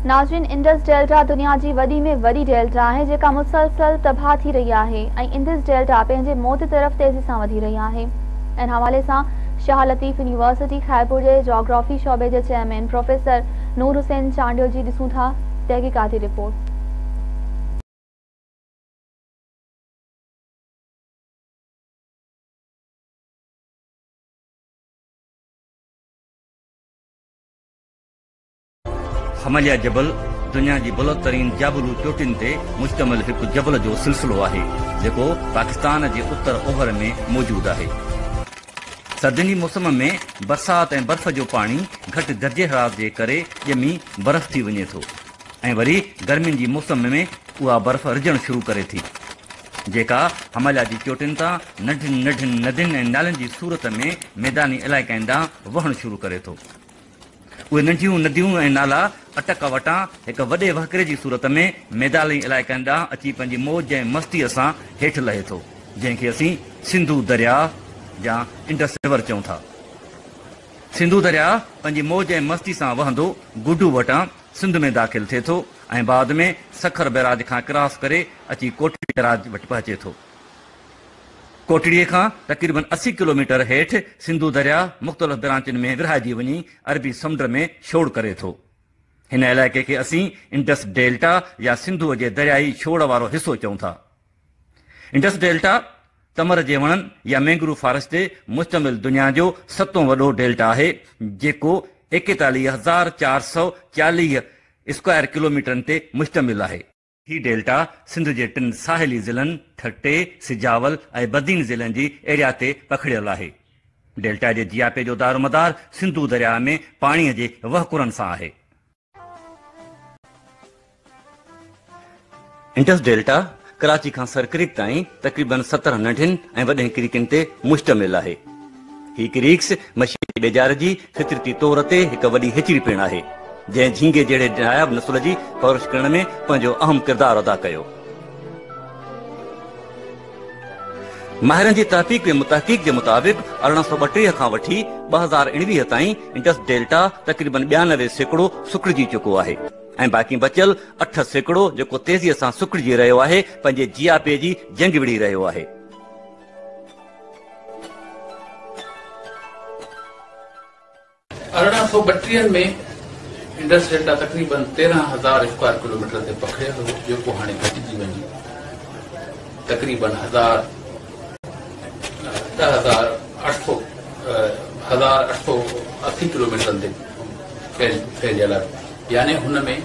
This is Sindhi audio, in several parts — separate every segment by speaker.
Speaker 1: ناظرين انڊس ڊيلٽا دنيا جي وڏي ۾ وڏي ڊيلٽا آهي جيڪا مسلسل تباهه ٿي رهي آهي ۽ انڊس ڊيلٽا پنهنجي موت طرف تيزي سان وڌي رهي آهي. ان حوالي سان شاهه لطيف يونيورسٽي خيرپور جي جاگرافي شعبي جي چيئرمين پروفيسر نور حسين چانڊيو جي ڏسون ٿا تحقيقاتي رپورٽ.
Speaker 2: هماليه جبل دنيا جي بلند ترين جابلو چوٽين تي مشتمل هڪ جبل جو سلسلو آهي، جيڪو پاڪستان جي اتر اوڀر ۾ موجود آهي. سردين جي موسم ۾ برسات ۽ برف جو پاڻي گهٽ درجه حرارت جي ڪري ڄمي برف ٿي وڃي ٿو ۽ وري گرمين جي موسم ۾ اها برف رجڻ شروع ڪري ٿي، جيڪا هماليه جي چوٽين تان ننڍين ننڍين ندين ۽ نالين جي صورت ۾ ميداني علائقن ڏانهن وهڻ شروع ڪري ٿو. اهي ننڍيون نديون ۽ نالا اٽڪ وٽان هڪ وڏي وهڪري جي صورت ۾ ميداني علائقن ڏانهن اچي پنهنجي موج ۽ مستيء سان هيٺ لهي ٿو، جنهن کي اسين سنڌو درياء يا انڊس ريور چئون ٿا. سنڌو درياء پنهنجي موج ۽ مستي سان وهندو گڊو وٽان سنڌ ۾ داخل ٿئي ٿو ۽ بعد ۾ سکر بئراج کان ڪراس ڪري اچي ڪوٽڙي بئراج وٽ پهچي ٿو. ڪوٽڙيء کان تقريباً 80 ڪلوميٽر هيٺ سنڌو درياء مختلف برانچن ۾ ورهائجي وڃي عربي سمنڊ ۾ ڇوڙ ڪري ٿو. هن علائقي کي اسين انڊس ڊيلٽا يا سنڌوء جي دريائي ڇوڙ وارو حصو چئون ٿا. انڊس ڊيلٽا تمر جي وڻن يا مينگرو فارسٽ تي مشتمل دنيا جو ستون وڏو ڊيلٽا آهي، جيڪو 41440 اسڪوائر ڪلوميٽرن تي مشتمل آهي. هي ڊيلٽا سنڌ جي ٽن ساحلي ضلعن ٺٽي، سجاول ۽ بدين ضلعن جي ايريا تي پکڙيل آهي. ڊيلٽا جي جياپي جو دارومدار سنڌو درياء ۾ پاڻيء جي وهڪرن سان آهي. انڊس ڊيلٽا ڪراچي کان سر ڪريڪ تائين تقريبن 17 ننڍين ۽ وڏين ڪريڪن تي مشتمل آهي. هي ڪريڪس مڇي جي ٻيجار جي فطرتي طور تي هڪ وڏي هيچري پڻ آهي، جنهن جهينگي جهڙي ناياب نسل جي پرورش ڪرڻ ۾ پنهنجو اهم ڪردار ادا ڪيو. ماهرن جي تحقيق ۽ تحقيق جي مطابق 1832 کان وٺي 2019 تائين انڊس ڊيلٽا تقريبن 92% سڪڙجي چڪو آهي ۽ باقي بچيل 8% جيڪو تيزيء سان سڪڙجي رهيو آهي، پنهنجي جياپي جي جنگ وڙهي رهيو آهي.
Speaker 3: 1832 ۾ انڊس ڊيلٽا تقريباً 13,000 اسڪوائر ڪلوميٽر تي پکڙيل هو، جيڪو هاڻي گهٽجي وڃي تقريباً هزار ڏهه هزار اٺ سؤ 1880 ڪلوميٽرن تي ڦهليل آهي، يعني هن ۾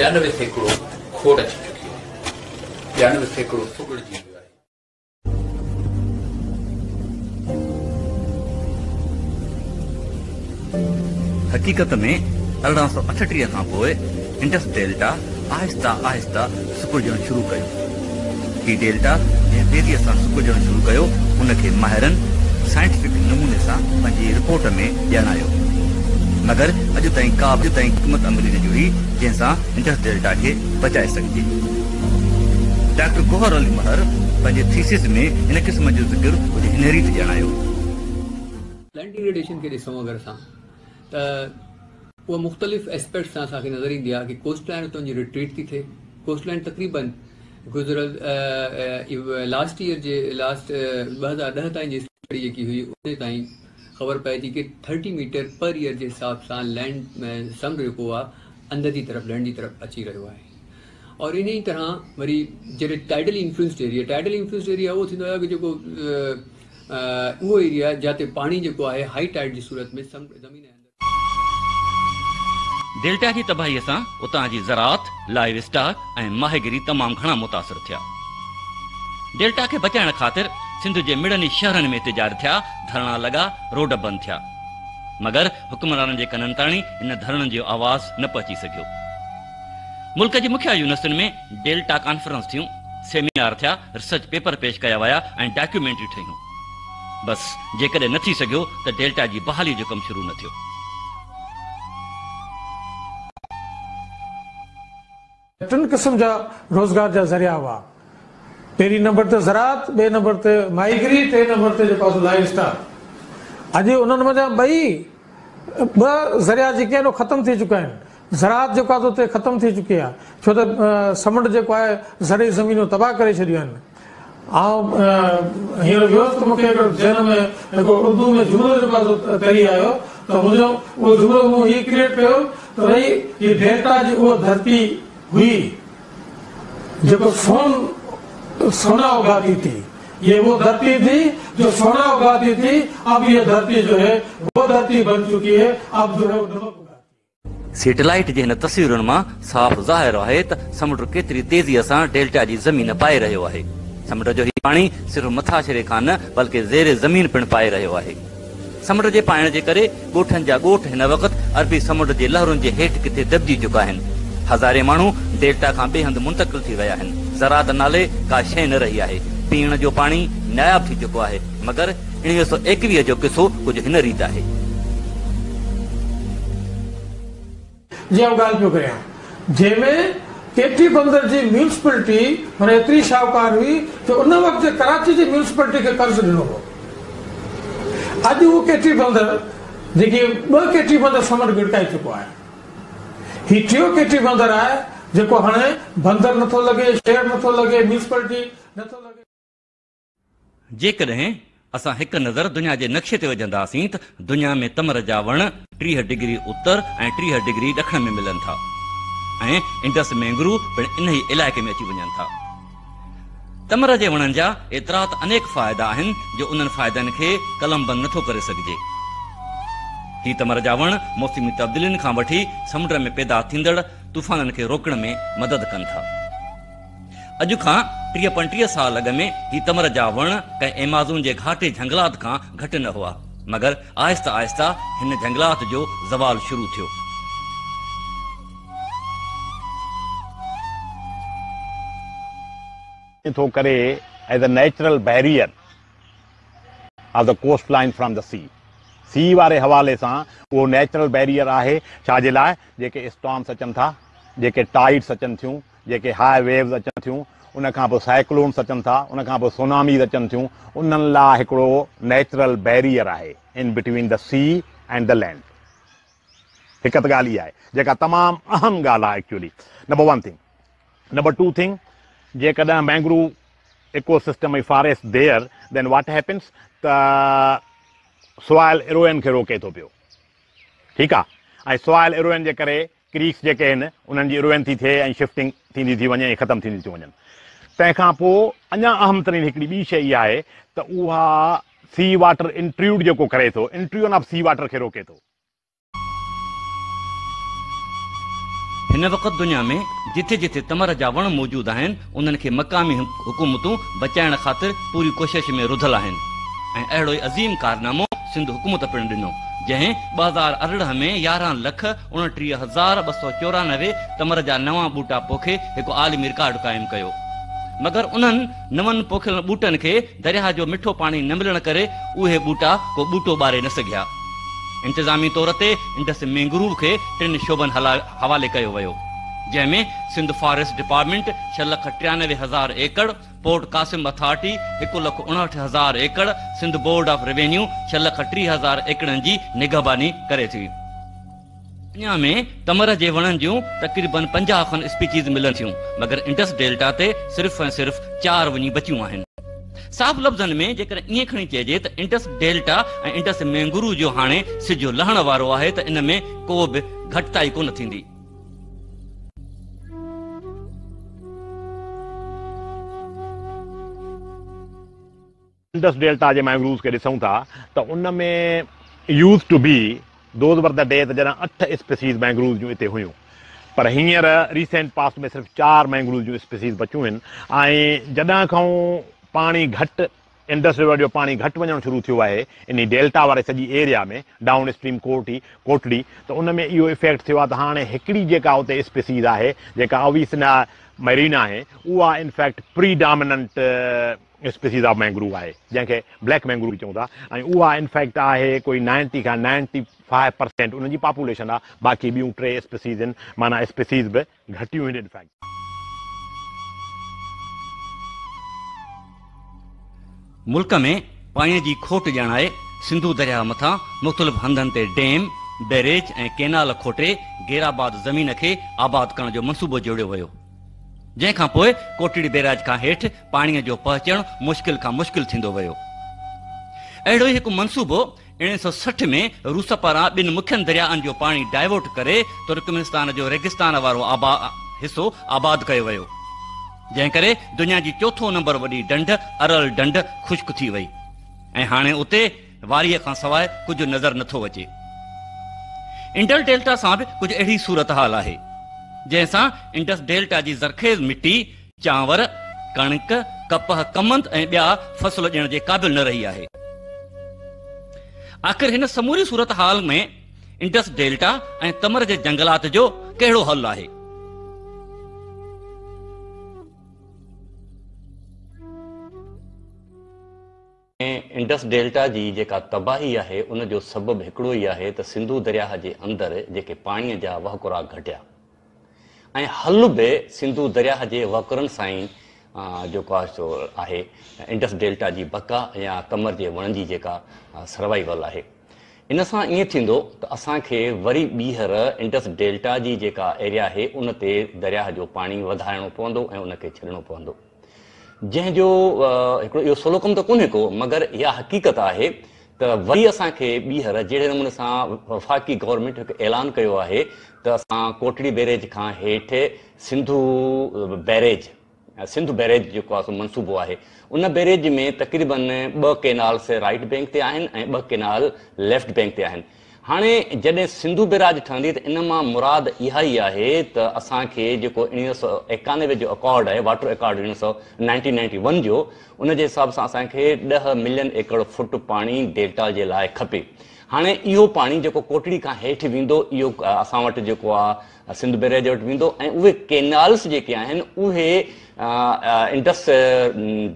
Speaker 3: 92% کوٽ اچي چڪي آهي، 92% سڪڙجي ويو آهي.
Speaker 2: حقيقت ۾ 1838 کان پوء انڊس ڊيلٽا آهستي آهستي سڪڙجڻ شروع ڪيو. هي ڊيلٽا جنهن تيزيء سان سڪڙجڻ شروع ڪيو، ان کي ماهرن سائنٽيفڪ نموني سان پنهنجي رپورٽ ۾ ڄاڻايو. مگر اڄ تائين ڪا به حڪمت عملي نه جڙي، جنهن سان انڊس ڊيلٽا کي بچائي سگهجي. ڊاڪٽر گوهر علي مهر پنهنجي ٿيسز ۾ ان قسم جو ذڪر ڪجهه هن ريت ڄاڻايو.
Speaker 4: لينڊ ڊيگريڊيشن کي ڏسون اگر اسان ته اها مختلف اسپيڪٽس سان اسان کي نظر ايندي آهي ڪي ڪوسٽ لائن اتان جي ريٽريٽ ٿي ٿئي. ڪوسٽ لائن تقريبن گذريل لاسٽ ايئر جي لاسٽ 2010 تائين جي اسٽڊي جيڪي هئي ان تائين خبر پئي ٿي ڪي ٿرٽي ميٽر پر ايئر جي حساب سان لينڊ سمنڊ جيڪو آهي اندر جي طرف لينڊ جي طرف اچي رهيو آهي اور انهي طرح وري جڏهن tidally influenced area tidally influenced area اهو ٿيندو آهي جيڪو اهو ايريا جاتي پاڻي جيڪو آهي هائي ٽائيڊ جي صورت ۾ زمين جي اندر
Speaker 2: ڊيلٽا جي تباهيء سان اتان جي زراعت، لائيو اسٽاڪ ۽ ماهيگيري تمام گهڻا متاثر ٿيا. ڊيلٽا کي بچائڻ خاطر سنڌ جي مڙني شهرن ۾ احتجاج ٿيا، ڌرڻا لڳا، روڊ بند ٿيا. مگر حڪمرانن جي ڪنن تاڻي ان ڌرڻن جو آواز نه پهچي سگهيو. ملڪ جي مکيه يونيورسٽين ۾ ڊيلٽا ڪانفرنس ٿيون، سيمينار ٿيا، ريسرچ پيپر پيش ڪيا ويا ۽ ڊاڪيومينٽريون ٺهيون. بس جيڪڏهن نه ٿي سگهيو ته ڊيلٽا جي بحالي جو ڪم شروع نه ٿيو.
Speaker 5: ٽن قسم جا روزگار جا ذريعا هئا. پهرين نمبر تي زراعت، ٻئي نمبر تي ماهيگيري، ٽئين نمبر تي جيڪو آهي سو لائيو اسٽاڪ. اڄ انهن منجهان ٻئي ٻه ذريعا جيڪي آهن اهي ختم ٿي چڪا آهن. زراعت جيڪو آهي اتي ختم ٿي چڪي آهي، ڇو ته سمنڊ جيڪو آهي زرعي زمينون تباهه ڪري ڇڏيون آهن. آئون هينئر ويس ته مون کي هڪڙو ذهن ۾ هڪ اردو ۾ جملو جيڪو آهي سو تري آيو ته منهنجو اهو جملو مون هي ڪريئيٽ ڪيو ته ڀئي هي ڊيلٽا جي اها ڌرتي هئي جيڪو سون سونا اگاتي ٿي ये वो धरती थी जो सोना उगाती थी अब ये धरती जो है वो धरती बन चुकी है अब जो है वो नमक उगाती।
Speaker 2: سيٽلائيٽ جي هن تصويرن مان صاف ظاهر آهي ته سمنڊ ڪيتري تيزيء سان ڊيلٽا جي زمين پائي رهيو آهي. سمنڊ جو هي پاڻي صرف مٿاڇري کان نه بلڪه زير زمين پڻ پائي رهيو آهي. سمنڊ جي پائڻ جي ڪري ڳوٺن جا ڳوٺ هن وقت عربي سمنڊ جي لهرن جي هيٺ ڪٿي دٻجي چڪا آهن. هزارين ماڻهو ڊيلٽا کان ٻئي هنڌ منتقل ٿي ويا آهن. زراعت نالي ڪا شيء نه رهي آهي. پيئڻ جو پاڻي ناياب ٿي چڪو آهي. مگر 1921 جو قصو ڪجهه هن ريت آهي.
Speaker 5: جي آئون ڳالهه پيو ڪريان جنهن ۾ ڪيٽي بندر جي ميونسپلٽي معنيٰ ايتري شاهوڪار هئي جو ان وقت جي ڪراچي جي ميونسپلٽي کي قرض ڏنو هو. اڄ اهو ڪيٽي بندر جيڪي ٻه ڪيٽي بندر سمنڊ ڳڙڪائي چڪو آهي. هي ٽيون ڪيٽي بندر آهي جيڪو هاڻي بندر نٿو لڳي، شهر نٿو لڳي، ميونسپلٽي نٿو لڳي.
Speaker 2: جيڪڏهن اسان هڪ نظر دنيا جي نقشي تي وجهنداسين ته دنيا ۾ تمر جا وڻ 30 ڊگري اتر ۽ 30 ڊگري ڏکڻ ۾ ملن ٿا ۽ انڊس مينگرو پڻ انهي علائقي ۾ اچي وڃن ٿا. تمر جي وڻن جا ايترا ته انيڪ فائدا آهن جو انهن فائدن کي قلمبند نٿو ڪري سگهجي. هي تمر جا وڻ موسمي تبديلين کان وٺي سمنڊ ۾ پيدا ٿيندڙ طوفانن کي روڪڻ ۾ مدد ڪن ٿا. اڄ کان 30-35 سال اڳ ۾ هي تمر جا وڻ ڪنهن ايمازون جي گهاٽي جهنگلات کان گهٽ نه هئا، مگر آهسته آهسته هن جهنگلات جو زوال شروع ٿيو.
Speaker 6: ٿو ڪري as a natural barrier of the coast line from the sea sea واري حوالي سان اهو نيچرل بيريئر آهي ڇا جي لاء جيڪي اسٽارمس اچن ٿا جيڪي ٽائيڊس اچن ٿيون جيڪي هاء ويوز اچن ٿيون ان کان پوء سائيڪلونس اچن ٿا ان کان پوء سوناميز اچن ٿيون انهن لاء هڪڙو نيچرل بيريئر آهي in between the sea and the land هڪ ته ڳالهه اها آهي جيڪا تمام اهم ڳالهه آهي actually number one thing number two thing جيڪڏهن mangrove eco system ۽ forest there then what happens ته سوائل اروئن کي روڪي ٿو پيو ٺيڪ آهي ۽ سوائل اروئن جي ڪري ڪريڪس جيڪي آهن انهن جي اروئن ٿي ٿئي ۽ شفٽنگ ٿيندي ٿي وڃي ۽ ختم ٿيندي ٿيون وڃن. تنهن کان پوء اڃا اهم ترين هڪڙي ٻي شيء اها آهي ته اها سي واٽر انٽريوڊ جيڪو ڪري ٿو انٽريون آف سي واٽر کي روڪي ٿو.
Speaker 2: هن وقت دنيا ۾ جٿي جٿي تمر جا وڻ موجود آهن انهن کي مقامي حڪومتون بچائڻ خاطر پوري ڪوشش ۾ رڌل آهن ۽ اهڙو ئي عظيم ڪارنامو سنڌ حڪومت پڻ ڏنو جنهن 2018 ۾ 11 لک 29294 تمر جا نوان ٻوٽا پوکي هڪ عالمي رڪارڊ قائم ڪيو. مگر انهن نون پوکيل ٻوٽن کي درياهه جو مٺو پاڻي نه ملڻ ڪري اهي ٻوٽا ڪو ٻوٽو ٻاري نه سگهيا. انتظامي طور تي انڊس مينگروو کي ٽن شعبن حوالي ڪيو ويو، جنهن ۾ Sindh forest department 6,93,000 acre, port Qasim authority 1,59,000 acre, Sindh board of revenue 6,30,000 ايڪڙن جي نگهباني ڪري ٿي. دنيا ۾ تمر جي وڻن جون تقريبن 50 کن اسپيشيز ملن ٿيون، مگر انڊس ڊيلٽا تي صرف ۽ صرف چار وڃي بچيون آهن. صاف لفظن ۾ جيڪڏهن ائين کڻي چئجي ته انڊس ڊيلٽا ۽ انڊس مينگرو جو هاڻي سج لهڻ وارو آهي ته ان ۾ ڪو به گهٽتائي ڪونه ٿيندي.
Speaker 6: انڊس ڊيلٽا جي مينگرووز کي ڏسون ٿا ته ان ۾ used to be those were the days جڏهن اٺ اسپيسيز مينگرووز جون اتي هيون پر هينئر ريسينٽ پاسٽ ۾ صرف چار مينگرووز جون اسپيسيز بچيون آهن ۽ جڏهن کان پاڻي گهٽ انڊس ريور جو پاڻي گهٽ وڃڻ شروع ٿيو آهي انهي ڊيلٽا واري سڄي ايريا ۾ ڊائون اسٽريم ڪوٽي ڪوٽڙي ته ان ۾ اهو افيڪٽ ٿيو آهي ته هاڻي هڪڙي جيڪا اتي اسپيسيز آهي جيڪا اويسنا ميرينا آهي اها in fact predominant species of mangrove آهي جنهن کي بليڪ مينگروو به چئون ٿا ۽ اها انفيڪٽ آهي ڪوئي 90 کان 95% ان جي پاپوليشن آهي باقي ٻيون ٽي اسپيسيز آهن معنيٰ اسپيسيز به گهٽيون آهن انفيڪٽ.
Speaker 2: ملڪ ۾ پاڻي جي کوٽ ڄاڻائي سنڌو درياهه مٿان مختلف هنڌن تي ڊيم، بئريج ۽ ڪينال کوٽي غيرآباد زمين کي آباد ڪرڻ جو منصوبو جوڙيو ويو، جنهن کان پوء ڪوٽڙي بئراج کان هيٺ پاڻيء جو پهچڻ مشڪل کان مشڪل ٿيندو ويو. اهڙو ئي هڪ منصوبو 1960 ۾ روس پاران ٻن مکين درياهن جو پاڻي ڊائيورٽ ڪري ترڪمنستان جو ريگستان وارو حصو آباد ڪيو ويو، جنهن ڪري دنيا جي چوٿون نمبر وڏي ڍنڍ ارل ڍنڍ خشڪ ٿي وئي ۽ هاڻي اتي واريء کان سواء ڪجهه نظر نٿو اچي. انڊس ڊيلٽا سان به ڪجهه اهڙي صورتحال آهي، جنهن سان انڊس ڊيلٽا جي زرخيز مٽي چانور، ڪڻڪ، ڪپهه، ڪمند ۽ ٻيا فصل ڏيڻ جي قابل نه رهي آهي. آخر هن سموري صورتحال ۾ انڊس ڊيلٽا ۽ تمر جي جنگلات جو ڪهڙو حل آهي؟ انڊس ڊيلٽا جي جيڪا تباهي آهي ان جو سبب هڪڙو ئي آهي ته سنڌو درياهه جي اندر جيڪي پاڻيء جا وهڪرا گهٽيا ۽ حل به سنڌو درياهه جي وهڪرن سان ئي جيڪو آهي سو آهي انڊس ڊيلٽا جي بقا يا تمر جي وڻن جي جيڪا سروائيول آهي ان سان ائين ٿيندو ته اسان کي وري ٻيهر انڊس ڊيلٽا جي جيڪا ايريا آهي ان تي درياهه جو پاڻي وڌائڻو پوندو ۽ ان کي ڇڏڻو پوندو. جنهن جو هڪڙو اهو سولو ڪم ته ڪونهي ڪو مگر اها حقيقت آهي ته وري اسان کي ٻيهر جهڙي نموني سان وفاقي گورنمينٽ هڪ اعلان ڪيو آهي ته اسان ڪوٽڙي بيريج کان هيٺ سنڌو بيريج سنڌ بيريج جيڪو آهي سو منصوبو آهي ان بيريج ۾ تقريبن ٻه ڪينالس رائيٽ بينڪ تي آهن ۽ ٻه ڪينال ليفٽ بينڪ تي آهن هاڻي جڏهن سنڌو بيراج ٺهندي ته ان مان مراد اها ئي آهي ته اسان کي جيڪو 1991 جو اڪارڊ آهي واٽر اڪارڊ 1991 جو ان جي حساب سان اسان کي ڏهه ملين ايڪڙ فوٽ پاڻي ڊيلٽا جي لاء کپي هاڻي اهو پاڻي جيڪو ڪوٽڙي کان هيٺ ويندو اهو اسان وٽ جيڪو آهي سنڌ بيراج وٽ ويندو ۽ اهي ڪينالس جيڪي آهن اهي انڊس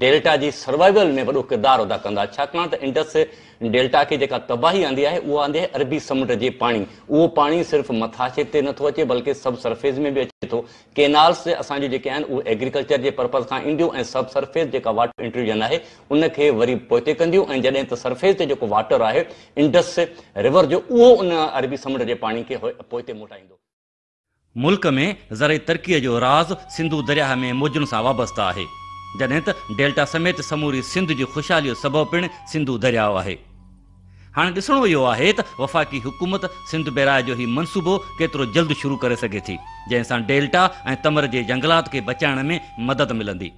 Speaker 2: ڊيلٽا جي سروائيول ۾ وڏو ڪردار ادا ڪندا ڇاڪاڻ ته انڊس ڊيلٽا کي جيڪا تباهي آندي آهي اها آندي آهي عربي سمنڊ جي پاڻي. اهو پاڻي صرف مٿاڇري تي نٿو اچي بلڪه سب سرفيس ۾ به اچي ٿو. ڪينالس اسان جون جيڪي آهن اهي ايگريڪلچر جي پرپز کان اينديون ۽ سب سرفيس جيڪا واٽر انٽروجن آهي ان کي وري پوئتي ڪنديون ۽ جڏهن ته سرفيس تي جيڪو واٽر آهي انڊس ريور جو اهو ان عربي سمنڊ جي پاڻي کي پوئتي موٽائيندو. ملڪ ۾ زرعي ترقيء جو راز سنڌو درياهه ۾ موجن سان وابسته آهي، جڏهن ته ڊيلٽا سميت سموري سنڌ جي خوشحاليء جو سبب پڻ سنڌو درياء آهي. هاڻي ڏسڻو اهو آهي ته وفاقي حڪومت سنڌ بيراج جو هي منصوبو ڪيترو جلد شروع ڪري سگهي ٿي، جنهن سان ڊيلٽا ۽ تمر جي جنگلات کي بچائڻ ۾ مدد ملندي.